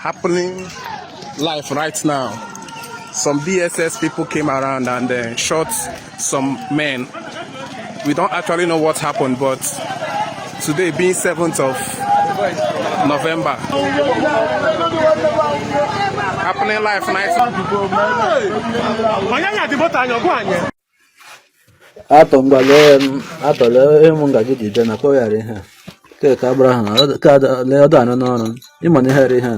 Happening live right now. Some DSS people came around and shot some men. We don't actually know what happened, but today being 7th of November. Happening live night. Onye nya dị moto anya ọgụ anyị. Atọ, ngwa, lee m. Atọ, lee ihe m ngaji ji bịa na ka ọ ghara ihe a. Ke ka agbara ha na ka lee ọdụ anọ n'ọrụ. Ịma na ihe ihe a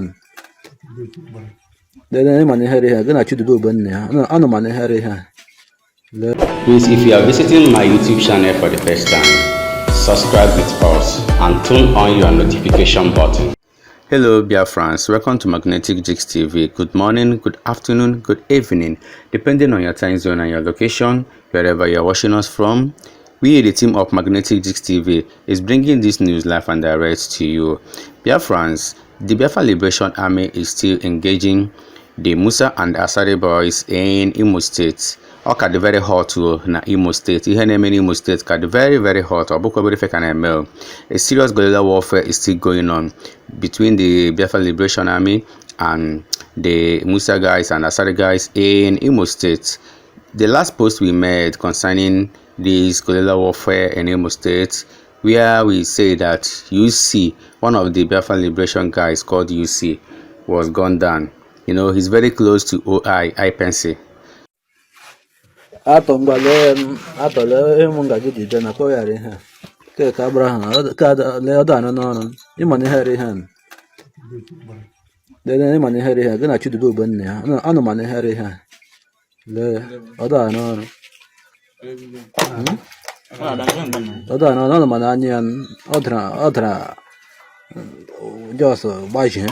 lee, ịma na ihe ihe a gị na Chidube Ogbonna ya anụ ma na ihe ihe a lee. Please, if you are visiting my YouTube channel for the first time, subscribe with us and turn on your notification button. Hello, dear friends. Welcome to Magnetic Jigs TV. Good morning, good afternoon, good evening, depending on your time zone and your location, wherever you're watching us from. We, the team of Magnetic Jigs TV, is bringing this news live and direct to you. Dear friends, the Biafra Liberation Army is still engaging the Musa and Asari boys in Imo State. Ọ ka dị very hot o na Imo State. Ihe na-eme n'Imo State ka dị very very hot. Ọ bụkwa obere ife ka na-eme o. A serious guerrilla warfare is still going on between the Biafra Liberation Army and the Musa guys and Asari guys in Imo State. The last post we made concerning this guerrilla warfare in Imo State, where we say that UC, one of the Biafra Liberation guys called UC, was gunned down. He's very close to OI, IPNC. Atọ, ngwa, lee m. Atọ, lee ihe m ngaji ji bịa na ka ọ ghara ihe a. Ke ka agbara ha na ka lee ọdụ anọ n'ọrụ. Ịma na ihe ihe a lee, ịma na ihe ihe a gị na Chidube Ogbonna ya anụ ma na ihe ihe a lee ọdụ anọ ọrụ. Ọdụ anọ ọrụ mana anya ya ọ dara, ọ dara just gbajie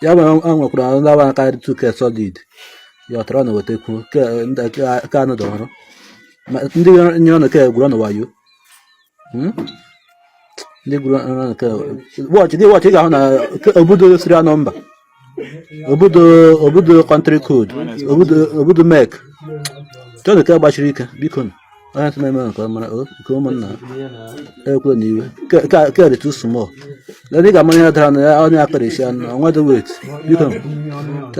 ya bụ. E nwekwara ndị agba karịrị 2K solid ya ọtara na wetakwu ke ndị ke anụ dọrọ. Ma ndị nyere ọnụ ke gwuru ọnụ wayo. Ndị gwuru ọnụ ke watch gị, watch, ị ga-ahụ na obodo serial number, obodo, obodo country code, obodo, obodo mek chọọ ke gbachiri ike. Biko nụ, onye tụ na-eme nke ọma o nke ụmụnna ekwe na iwe ke dị too small. Lee, ị ga-ama ihe dara na ya onye akara esi anụ onwedo wait. Biko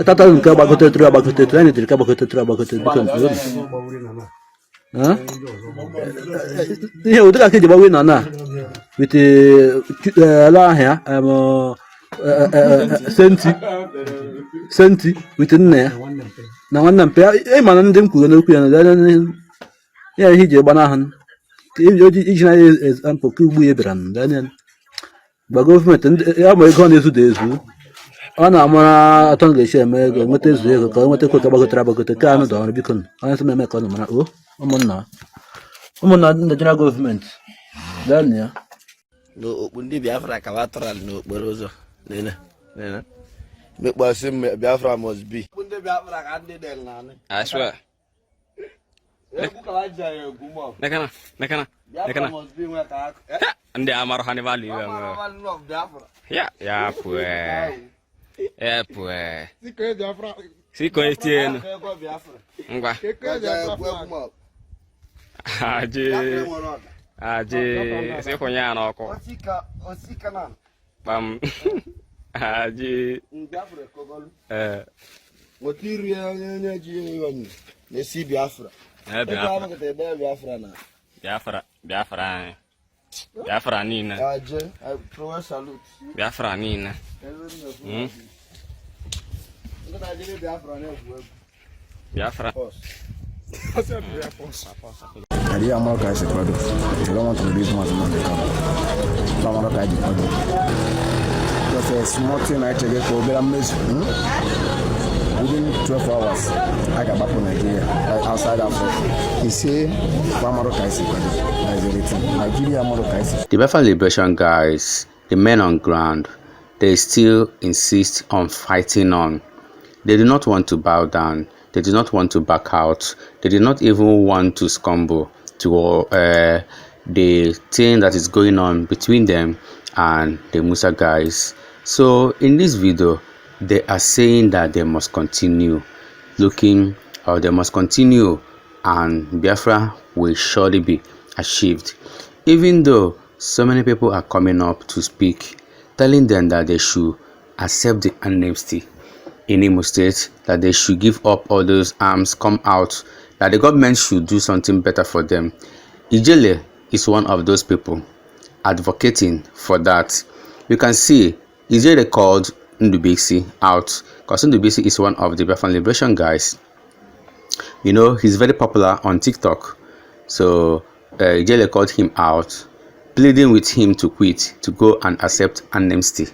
tata nke gbagotetụrụ agbagotetụrụ anyị dịrị ka gbagotetụrụ agbagotetụrụ. Biko nụ. Ha? Ihe ụdị ka eji gbawe na with ala ahịa senti senti with nna ya na nwanne mpe ya. Ịma na ndị m kwuru n'okwu ya na ya ihe iji gbanahụ iji na example ka ugbu ya bịara nụ gba gọọmenti ya ma ego ọ na-ezu da ezu ọ na-amara atọ ga-esi eme ego nweta ezu ego ka o nweta ka gbagotere agbagote ka anụ dọrọ. Biko nụ, onye sị m eme ka ọ nụ mara o ụmụnna, ụmụnna ndị Naijiria gọọmenti lee ya. N'okpu ndị Biafra ka wa tọrọ n'okporo ụzọ nene nene mekpọsị m Biafra must be. Ndị Biafra ka ndị del na anị. I swear. Egwu ka wa ji anyị egwu mọ. Nekana, nekana, Biafra nekana. must be nwe ka akụ. Ndị amara ha value ya nwe. Biafra. Ya, ya pụọ. Ya pụọ. Si ka onye tie enu. Ego Biafra. Ngwa. Egwu egwu mọ. Aje. Aje. Si kwụnye ya n'ọkụ. Osika osika na. Kpam. Aje. Biafra ekogolu. Eh. Nweta iri onye onye ji ihe na-esi Biafra. Eh, Ego Biafra. abụghị ebe Biafra na. Biafra, Biafra anyị. Biafra niile. Aje, I throw a salute. Biafra niile. Ndị Naijiria Biafra na-egwu egwu. Biafra. Nigeria amara ka anyị si kwado. They don't want to release Mazi Nnamdi Kanu. Amara ka anyị ji kwado. Just a small thing anyị chere ka obere mmezu. Within 12 hours, a ga-agbapụ Nigeria like outside Africa. Ise amara ka anyị si kwado. That is everything. Nigeria amara ka anyị si The Biafra Liberation guys, the men on ground, they still insist on fighting on. They do not want to bow down. They do not want to back out. They do not even want to succumb to the thing that is going on between them and the Musa guys. So in this video, they are saying that they must continue looking, or they must continue, and Biafra will surely be achieved. Even though so many people are coming up to speak, telling them that they should accept the amnesty in Imo State, that they should give up all those arms, come out, that the government should do something better for them. Ijele is one of those people advocating for that. You can see Ijele called Ndubisi out because Ndubisi is one of the Biafran Liberation guys. He's very popular on TikTok. So Ijele called him out, pleading with him to quit, to go and accept amnesty.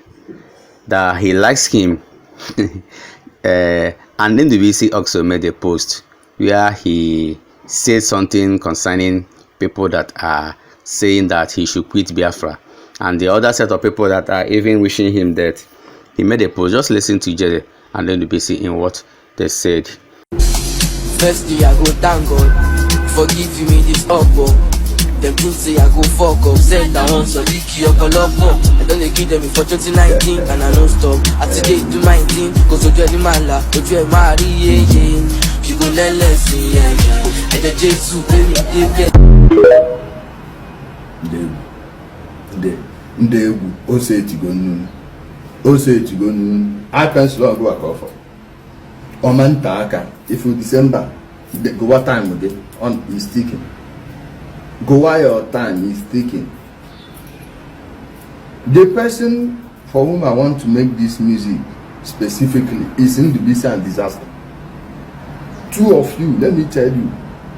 That he likes him. And then Ndubisi also made a post where he said something concerning people that are saying that he should quit Biafra and the other set of people that are even wishing him death. He made a post. Just listen to Ijele and then Ndubisi in what they said. Firstly, I go thank God for giving me this up. Oh. Them think say I go fuck up. Said I want some leaky ọ̀pọ̀lọpọ̀. I don dey give them for 2019 and I no stop. I still dey do my thing. Kò sójú ẹni máa là, ojú ẹ máa rí yéye. You go learn lesson, yeah. Ẹ̀jẹ̀ Jésù gbé mi débẹ̀. Ndị egwu ndị egwu ose etigo nnu ose etigo nnu aka nsụlụ ọgụ ka ọfọ ọma nta aka ifu December gowa time gị on is ticking. Gowa your time is ticking. The person for whom I want to make this music specifically is Ndubisi and Disaster. Two of you, let me tell you,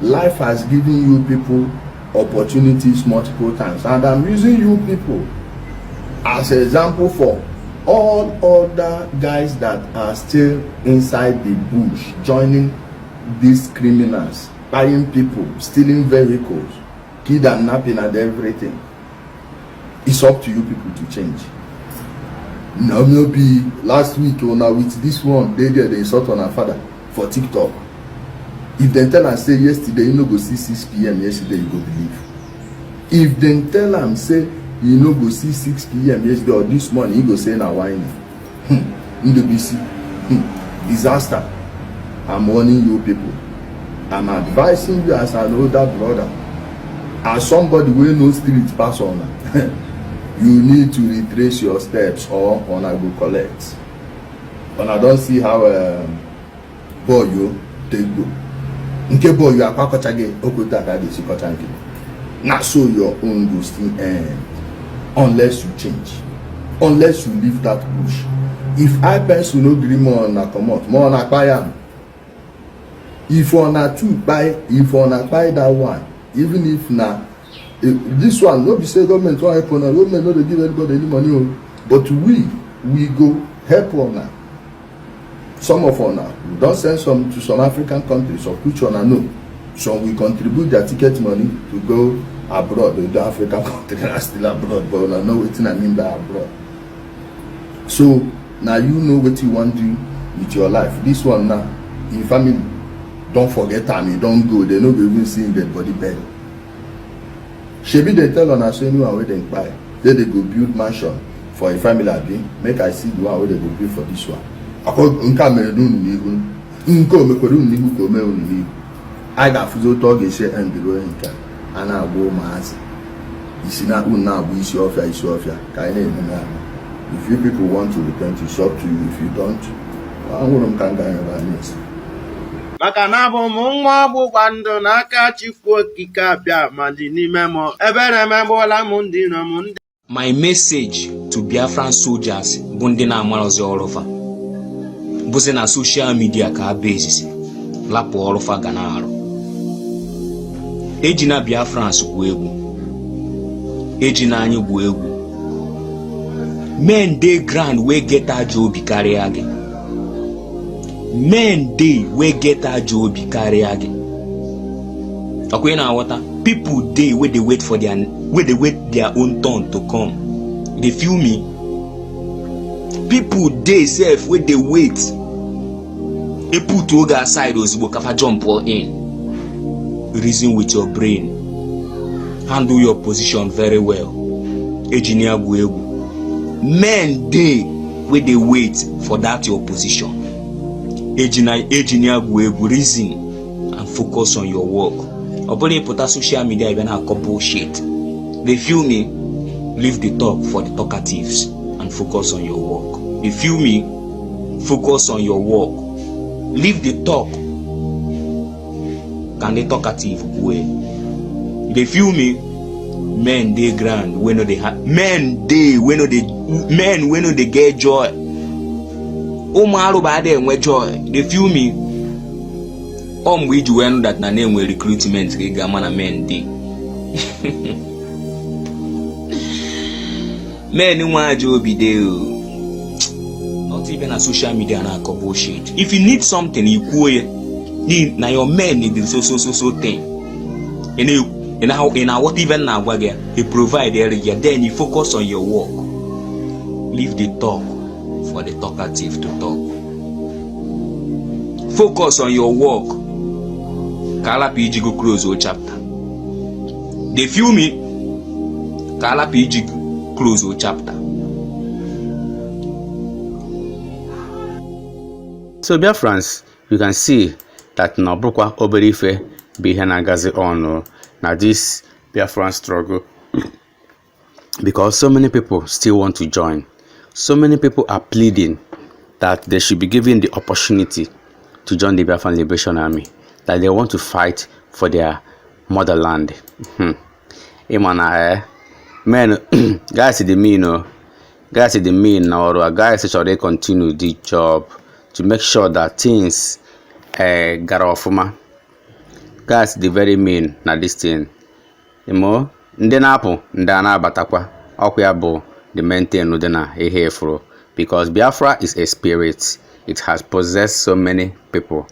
life has given you people opportunities multiple times, and I'm using you people as an example for all other guys that are still inside the bush, joining these criminals, buying people, stealing vehicles, kidnapping and everything. It's up to you people to change. No, no be last week una with this one dey there dey insult una father for TikTok. If dem tell am say yesterday you no go see 6 p.m. yesterday, you go believe? If dem tell am say you no go see 6 p.m. yesterday or this morning, you go say na whining? Ndubisi, Disaster, I'm warning you people. I'm advising you as an older brother, as somebody wey know street pass una. You need to retrace your steps or una go collect. Una don see how boyo take go. Nke boyo akwakọchaghị okwute aka ga-esi kọcha nke. Na so your own go still end unless you change, unless you leave that bush. If I pencil no gree more una comot, more una kpai am. If una too kpai, if una kpai that one, even if na if this one no be say government wan help una. Government no dey give anybody any money o, but we go help una. Some of una, we don send some to some African countries, of which una know. Some will contribute their ticket money to go abroad. The African country na still abroad, but una know wetin I mean by abroad. So na you know wetin you wan do with your life. This one now, im family don forget am. E don go. They no go even see im dead body bury. Shebi dey tell una say anyone wey dem kpai say they go build mansion for im family, abi? Make I see the one wey they go build for this one. Akọ nke a mere unu n'ihu, nke o mekwere unu n'ihu ka o mee unu n'ihu. Anyị ga-afụzi otu ọ ga-esi endiro nke a na-agba ụmụazị isi na unu na-agba isi ọfịa isi ọfịa ka anyị na-eme ahụ. If you people want to repent, it's up to you. If you don't, ahụrụ m ka m ga-anyere anyị esi. Maka na abụ m nwa ọgbụgba ndụ n'aka Chukwu Okike abịa ma dị n'ime m ebere emegbuola m ndị iro m ndị. My message to Biafran soldiers bụ ndị na-amarọzi ọrụ fa bụzi na social media ka aba ezizi lapụ ọrụ fa ga na-arụ. Ejina Biafrans gwuo egwu, ejina anyị gwuo egwu. Men dey ground wey get ajọ obi karịa gị. Men dey wey get ajọ obi karịa gị. Ọkwa ị na-aghọta? People dey wey dey wait for their wey dey wait their own turn to come. You dey feel me? People dey sef wey dey wait e put oge aside ozugbo ka fa jump in. Reason with your brain. Handle your position very well. Ejina ya gwu egwu. Men dey wey dey wait for that your position. Ejina ejina ya gwu egwu. Reason and focus on your work. Ọ bụrụ ịpụta social media bịa na-akọ bullshit. Dey feel me? Leave the talk for the talkatives and focus on your work. You feel me? Focus on your work. Leave the talk ka ndị talkative kwue. You dey feel me? Men dey ground wey no dey men dey wey no dey, men wey no dey get joy. Ụmụ arụba adịghị enwe joy. You dey feel me? Ọ mgbe iji wee nụ that na na-enwe recruitment ka ị ga-ama na men dey. Men nwe ajọ obi dey o. Not even na social media na-akọ bullshit. If you need something, i kwuo ya na your men need so so so so thing. Ị na-aghọta ife m na-agwa gị? He provide ya, then you focus on your work. Leave the talk for the talkative to talk. Focus on your work ka alapụ iji go close o chapter. Dey feel me? Ka alapụ iji close o chapter. So Biafrans, you can see that na ọ bụrụkwa obere ife bụ ihe na-agazi ọnụ na this Biafran struggle, because so many people still want to join. So many people are pleading that they should be given the opportunity to join the Biafran Liberation Army, that they want to fight for their motherland. Ịma na men guys dey mean o, guys dey mean na ọrụ a. Guys chọrọ ị continue the job to make sure that things gara ọfụma. Guys dey very mean na this thing. Imo ndị na-apụ, ndị a na-abatakwa, ọkwa ya bụ the main thing dị na ihe efuru, because Biafra is a spirit. It has possessed so many people,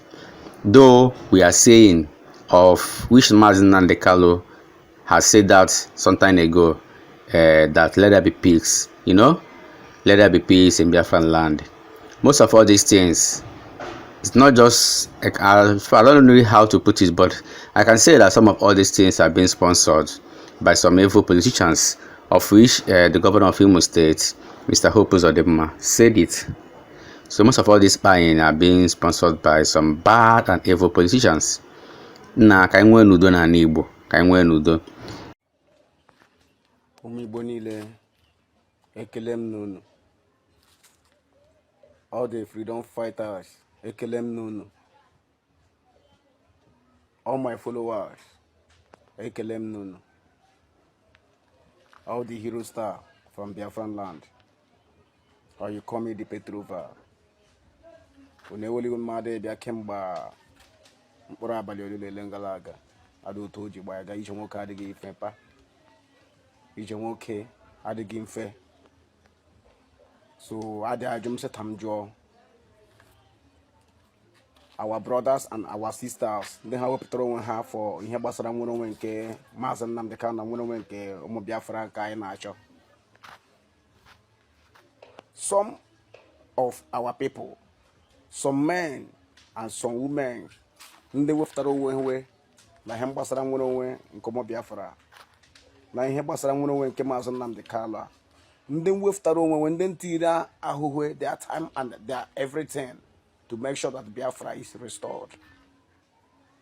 though we are saying of which Mazi Nnamdi Kanu has said that some time ago, that let there be peace, let there be peace in Biafran land. Most of all these things, it's not just like, I don't know how to put it, but I can say that some of all these things are being sponsored by some evil politicians, of which the governor of Imo State, Mr. Hope Uzodinma, said it. So most of all this buying are being sponsored by some bad and evil politicians. Na ka anyị nwee n'udo n'ala Igbo, ka anyị nwee n'udo. Ụmụ Igbo niile, ekele m n'unu. All the freedom fighters, ekele m n'unu. All my followers, ekele m n'unu. All the hero star from Biafran land, or you call me the Petrova. Unu eweligo mmadụ ịbịa kemgbe mkpụrụ abalị ole ole gara aga. Adị otu o ji gbaa ga ije nwoke adịghị mfe pa, ije nwoke adịghị mfe. So adị ajụ m sị ka m jụọ our brothers and our sisters, ndị ha wepụtara onwe ha for ihe gbasara nwere onwe nke Maazị Nnamdi Kanu na nwere onwe nke ụmụ Biafra nke anyị na-achọ. Some of our people, some men and some women, ndị wepụtara onwe ha na ihe gbasara nwere onwe nke ụmụ Biafra na ihe gbasara nwere onwe nke Maazị Nnamdi Kanu a, ndị wepụtara onwe ha, ndị ntiri ahụhụ, their time and their everything to make sure that Biafra is restored.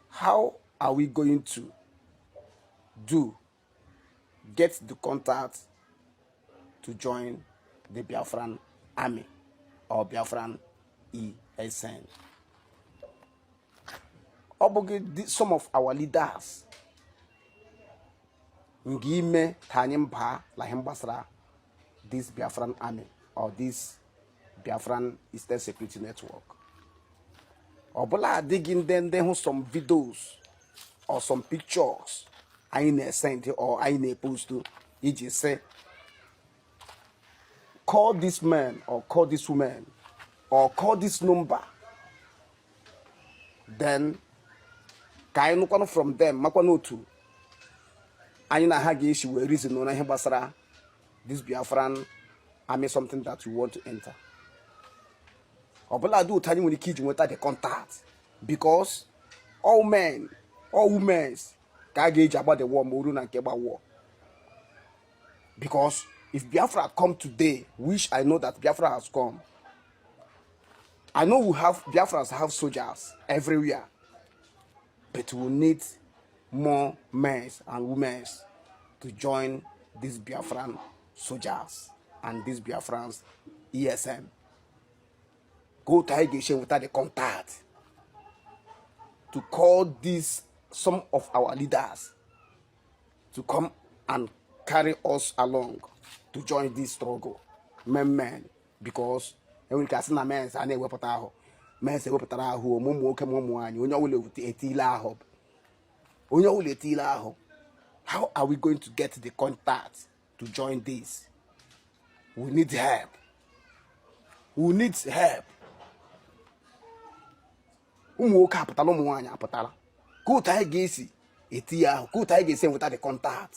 How are we going to do get the contact to join the Biafran army or Biafran ESN? Ọ bụghị some of our leaders nga ime ka anyị baa na ihe gbasara this Biafran army or this Biafran Eastern Security Network. Ọ bụla adịghị ndị hụ some videos or some pictures anyị na-esend or anyị na-epost iji sị, "Call this man or call this woman or call this number," then ka anyị nụkwanụ from them, makwanụ otu anyị na ha ga-esi wee reason na ihe gbasara this Biafran army, something that you want to enter. Ọbụla dị otu anyị nwere ike iji nweta the contact, because all men, all women ka a ga-eji agba the war ma oru na nke gba war. Because if Biafra come today, which I know that Biafra has come, I know we have Biafrans, have soldiers everywhere, but we need more men and women to join these Biafran soldiers and these Biafrans ESM. Ka otu anyị ga-esi enweta the contact to call these some of our leaders to come and carry us along to join this struggle, men men, because enwere ike asị na mens a na-ewepụta ahụ, mens ewepụtara ahụ, ụmụ nwoke ma ụmụ nwaanyị, onye ọbụla etile ahụ, onye ọbụla etile ahụ. How are we going to get the contact to join this? We need help, we need help. Ụmụ nwoke apụtala, ụmụ nwaanyị apụtala. Ka otu anyị ga-esi eti ya ahụ, ka otu anyị ga-esi enweta the contact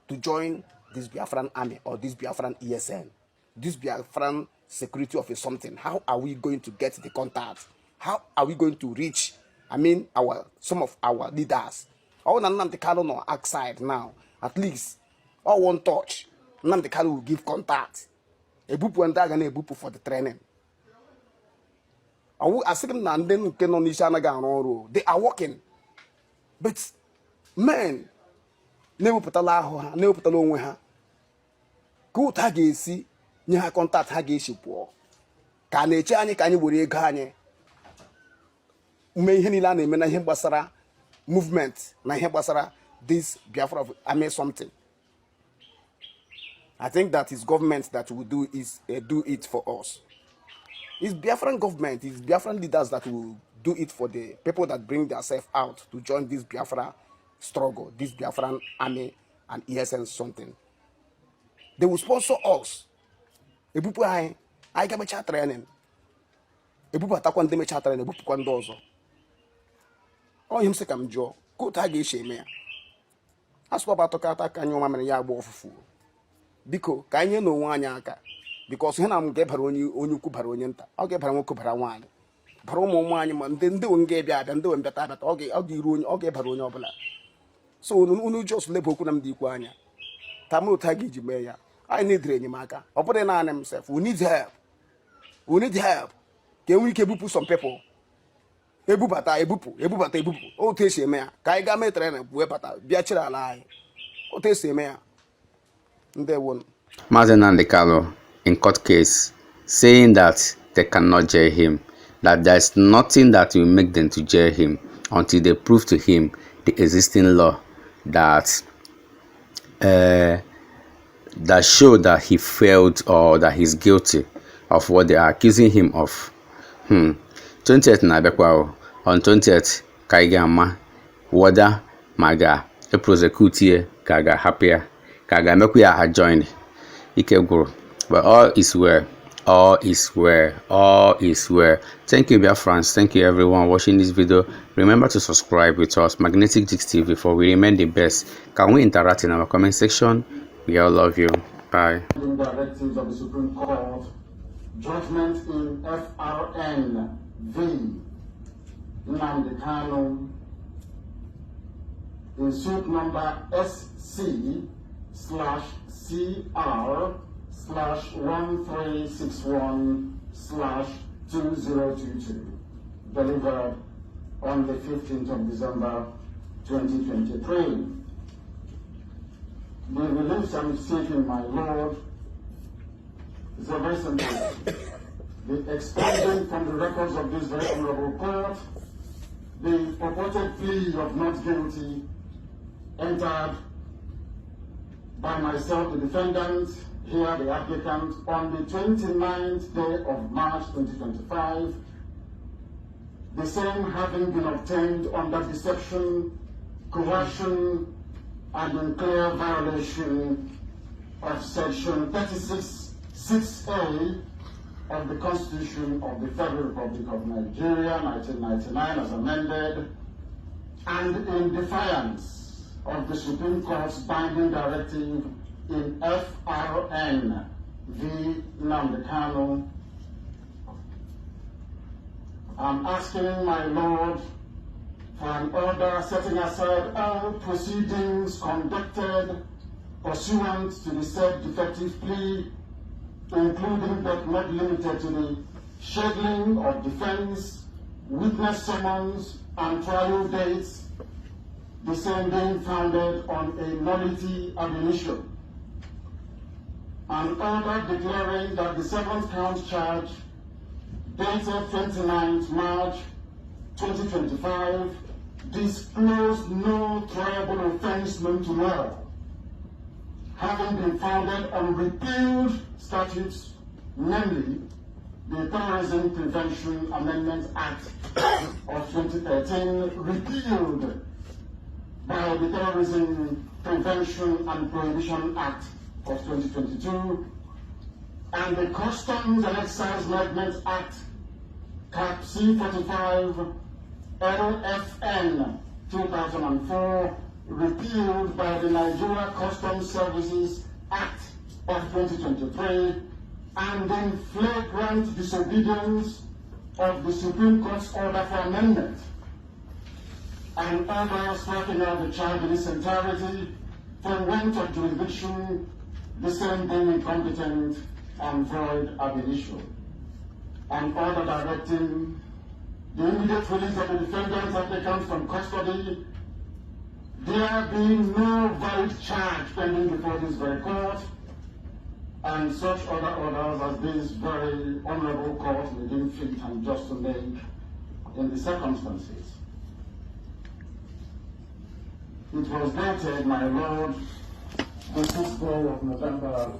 to join this Biafran army or this Biafran ESN, this Biafran security of a something. How are we going to get the contact? How are we going to reach, I mean, our some of our leaders? Ọ na Nnamdi Kanu nọ outside now, at least all one touch, Nnamdi Kanu will give contact, ebupụ ndị aga na-ebupụ for the training. Ọwụ asịghị m na ndị nke nọ n'isi anaghị arụ ọrụ. They are working, but men na-ewepụtala ahụ ha, na-ewepụtala onwe ha, ka otu ha ga-esi nye ha contact ha ga-esi pụọ, ka a na-eche anyị ka anyị were ego anyị mee ihe niile a na-eme na ihe gbasara movement, na ihe gbasara this Biafra of army something. I think that is government that will do it for us. It's Biafran government, it's Biafran leaders that will do it for the people that bring themselves out to join this Biafra struggle, this Biafran army and ESN something. They will sponsor us. Ebupụ anyị, anyị ga-emecha training. Ebubatakwa ndị mecha training, ebupụkwa ndị ọzọ. Ọ ihe m sị ka m jụọ, ka otu a ga-esi eme ya. Asụkwa atọkata aka anyị ọma mere ya agba ọfụfụ. Biko, ka anyị nye n'onwe anyị aka, because ihe na m ga-ebara onye onye ukwu, bara onye nta, ọ ga-ebara nwoke, bara nwaanyị, bara ụmụ ụmụ anyị, ma ndị nwe ga-ebịa abịa, ndị nwe mbịata abịata, ọ ga-iru onye, ọ ga-ebara onye ọbụla. So unu just leba okwu na m dị ikwu anya ka m otu a ga-eji mee ya. Anyị nidere enyemaka. Ọ bụrụ naanị m sef, we need help, we need help, ka e nwee ike ebupụ some people, ebubata, ebupụ, ebubata, ebupụ. Otu esi eme ya, ka anyị gaa mee training, wee bata bịa chịrị ala anyị. Otu esi eme ya. Ndewo. Mazi Nnamdi Kanu in court case saying that they cannot jail him, that there's nothing that will make them to jail him until they prove to him the existing law that show that he failed or that he's guilty of what they are accusing him of. 20th na-abịakwa o. On 20th ka anyị ga-ama whether ma ga-eprosecute ya, ka a ga-ahapụ ya, ka a ga-emekwa ya adjourn. Ike gwụrụ. But all is well, all is well, all is well. Thank you, Biafrans. Thank you, everyone watching this video. Remember to subscribe with us, Magnetic Jigs TV, for we remain the best. Can we interact in our comment section? We all love you. Bye. Directives of the Supreme Court, judgment in FRN v. Nnamdi Kanu in suit number SC/CR/1361/2022, delivered on the 15th of December 2023. The reliefs I'm seeking, my lord, is a very simple. The expunging from the records of this very honorable court the purported plea of not guilty entered by myself, the defendant, here the applicant, on the 29th day of March 2025, the same having been obtained under deception, coercion, and in clear violation of Section 36, 6A of the Constitution of the Federal Republic of Nigeria, 1999, as amended, and in defiance of the Supreme Court's binding directive in FRN v. Nnamdi Kanu. I'm asking my Lord for an order setting aside all proceedings conducted pursuant to the said defective plea, including but not limited to the scheduling of defense, witness summons, and trial dates, the same being founded on a nullity ab initio. An order declaring that the seventh count charge dated 29th March 2025, disclosed no triable offense known to law, having been founded on repealed statutes, namely the Terrorism Prevention Amendment Act of 2013, repealed by the Terrorism Prevention and Prohibition Act of 2022, and the Customs and Excise Management Act, Cap C45 LFN 2004, repealed by the Nigeria Customs Services Act of 2023, and in flagrant disobedience of the Supreme Court's order for amendment, and order striking out the charge in its entirety for want of jurisdiction, the same being incompetent and void ab initio. An order directing the immediate release of the defendant's applicant from custody, there being no valid charge pending before this very court, and such other orders as this very honorable court may deem fit and just to make in the circumstances. It was dated, my lord, the 6th day of November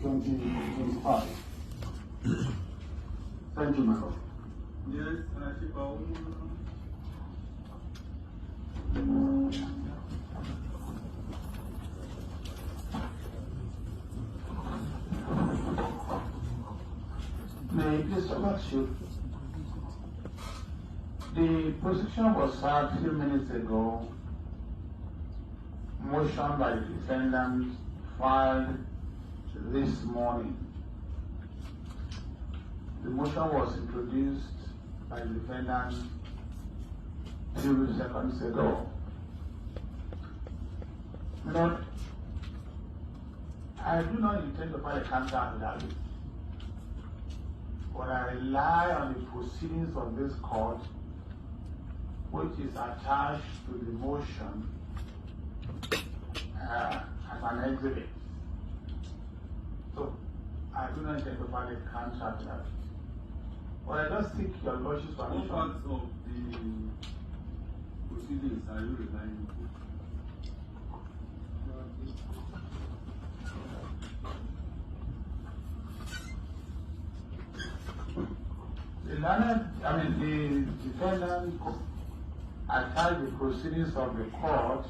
2025. Thank you, my lord. Yes, May it please the Lordship. The prosecution was served a few minutes ago. Motion by the defendant filed this morning. The motion was introduced by the defendant 2 seconds ago. But I do not intend to file a counter affidavit, but I rely on the proceedings of this court, which is attached to the motion as an exhibit. So I do not intend to file a counter affidavit. But I just seek your lordship's What permission. parts of the proceedings are you relying on? The learned, I mean, the defendant attached the proceedings of the court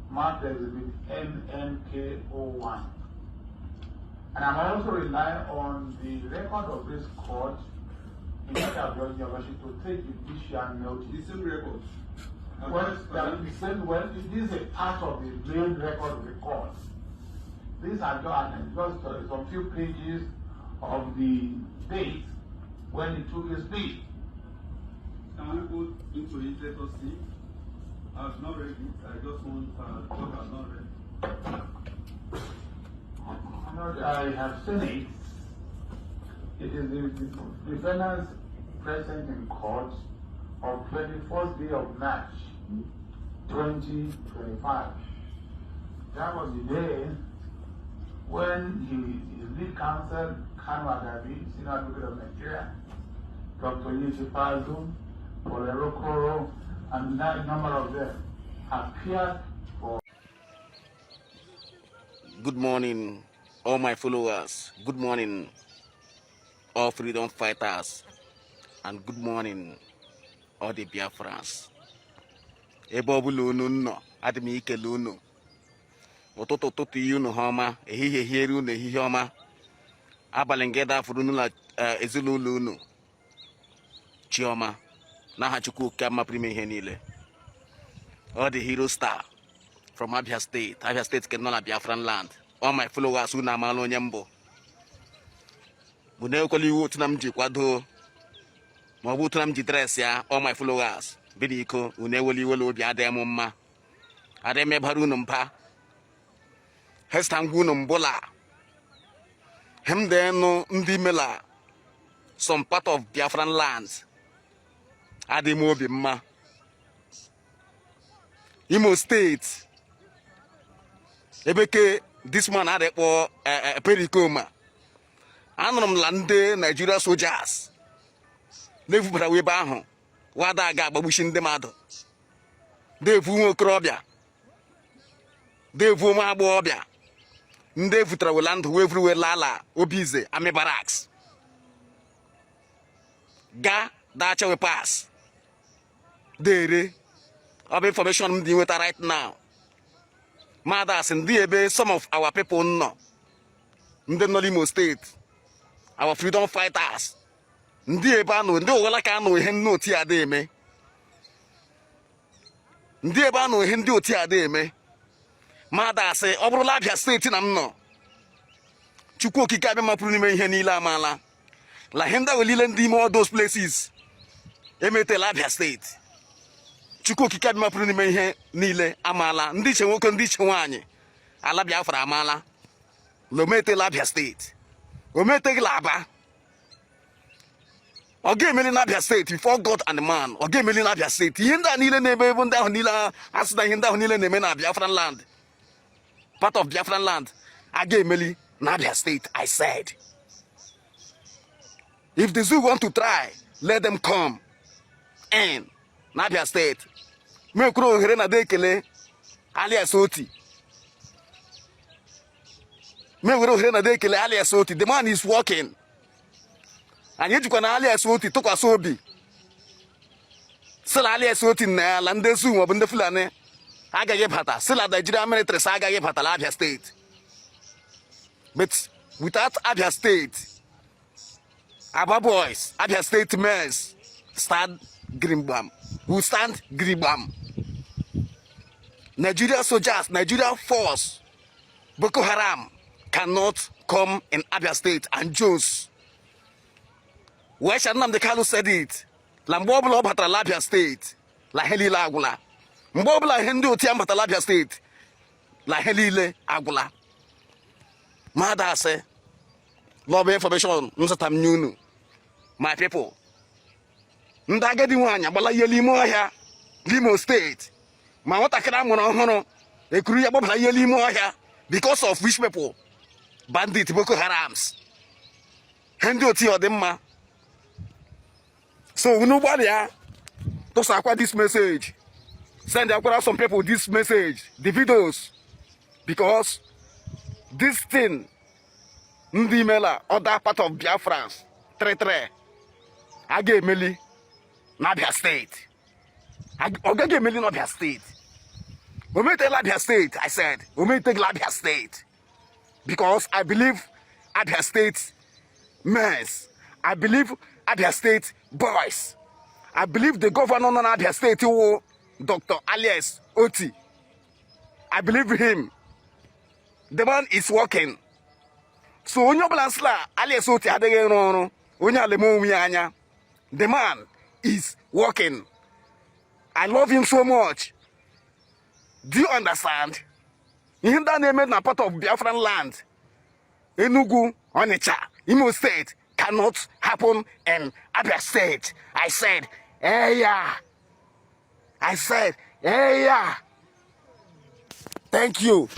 marked exhibit MMK01. And I'm also relying on the record of this court in order of your lordship to take judicial notice. The same record. Well, the same, well, it is a part of the main record of the court. These are just some few pages of the date when he took his plea. Can we go into it? Let us see. I've not read it. I just want what I've not read. I have seen it. It is the defendants present in court of 24th day of March 2025. That was the day when his lead counsel, Kanu Agabi, Senior Advocate of Nigeria, Dr. Yusuf Fazu, Paul Erokoro, and a number of them appeared for Good morning, all my followers. Good morning, all freedom fighters. And good morning, all the Biafrans. Ebe ọbụla unu nọ, adị m ikele unu. Ụtụtụ ụtụtụ ihe unu ha ọma, ehihie hiere unu ehihie ọma. Abalị nke dafụrụ unu na ezinụlọ unu. Chiọma, n'aha Chukwu Okike mapụrụ ime ihe niile. All the hero star from Abia State, Abia State ke nọ na Biafran land. All my followers, unu amaala onye mbụ. Bụ na ekwela iwu otu na m ji kwado ma ọ bụ otu na m ji dress ya. All my followers, biri iko unu ewela iwela, obi adịghị m mma, adịghị m ịbara unu mba hesta ngwa unu mbụla hem denu ndị mela some part of Biafran land adịghị m obi mma. Imo State, ebe ke this man adịkpọ Pericoma, anụrụ m la ndị Nigeria soldiers Na-evubara ebe ahụ wada aga agbagbuchi ndị mmadụ, devu nwa okorobịa, devu ụmụ agbọghọbịa, ndị evutara wela ndụ wee vuru wee lala Obize Army Barracks ga dachawe pass dere. Ọ bụ information m dị nweta right now. Madas ndị ebe some of our people nọ, ndị nọ n'Imo State, our freedom fighters, ndị ebe anọ, ndị ụghọla ka anọ ihe ndị otu ada eme, ndị ebe anọ ihe ndị otu ada eme. Mmadụ asị ọ bụrụla Abia State na m nọ, Chukwu Okike abịa mapụrụ n'ime ihe niile amaala la ihe ndị ahụ niile ndị ime all those places emetela Abia State. Chukwu Okike abịa mapụrụ n'ime ihe niile amaala, ndị iche nwoke, ndị iche nwaanyị ala Biafra amaala la ometela Abia State, ometeghịla Aba. Ọ ga-emeli n'Abia State before God and man. Ọ ga-emeli n'Abia State. Ihe ndị a niile na-eme ebe ndị ahụ niile asị na ihe ndị ahụ niile na-eme na Biafran land, part of Biafran land, a ga-emeli n'Abia State. I said, if the zoo want to try, let them come in n'Abia State. Mekwuru ohere na ekele Alex Otti. Mewere ohere na ekele Alex Otti. The man is working. Anyị ejikwa na Alex Otti tụkwasị obi sịla Alex Otti na ala ndị zoo maọbụ ndị Fulani agaghị bata, sịla Nigeria military sị agaghị bata na Abia State. But without Abia State, Aba boys, Abia State men stand gidigbam. We stand gidigbam. Nigeria soldiers, Nigeria force, Boko Haram cannot come in Abia State and Jones. Wee Nnamdi Kanu said it. La mgbe ọbụla ọ batara l'Abia State, la ihe niile agwụla. Mgbe ọbụla ihe ndị otu ya batara l'Abia State, la ihe niile agwụla. Mmadụ asị lọba information nzụta m nye unu, my people. Ndị agadi nwaanyị agbala ihe n'ime ọhịa l'Imo State, ma nwatakịrị amụrụ ọhụrụ ekuru ya gbabara ihe n'ime ọhịa because of which people? Bandit, Boko Harams, ihe ndị otu ya ọ dị mma. So unu gbalịa tụsakwa this message, send akwara some people this message, the videos, because this thing ndị imela other part of Biafrans 33 a ga-emeli n'Abia State. Ọ gaghị emeli n'Abia State. O metela Abia State. I said o metegla Abia State because I believe Abia State men, I believe Abia State boys, I believe the governor nọ n'Abia State wụ Dr. Alex Otti. I believe him. The man is working. So onye ọbụla sịla Alex Otti adịghị ịrụ ọrụ, onye ala eme onwe ya anya. The man is working. I love him so much. Do you understand? Ihe ndị a na-eme na part of Biafran land, Enugu, Onitsha, Imo State, cannot happen in Abia State. I said, eh, yeah. I said, eh, yeah. Thank you.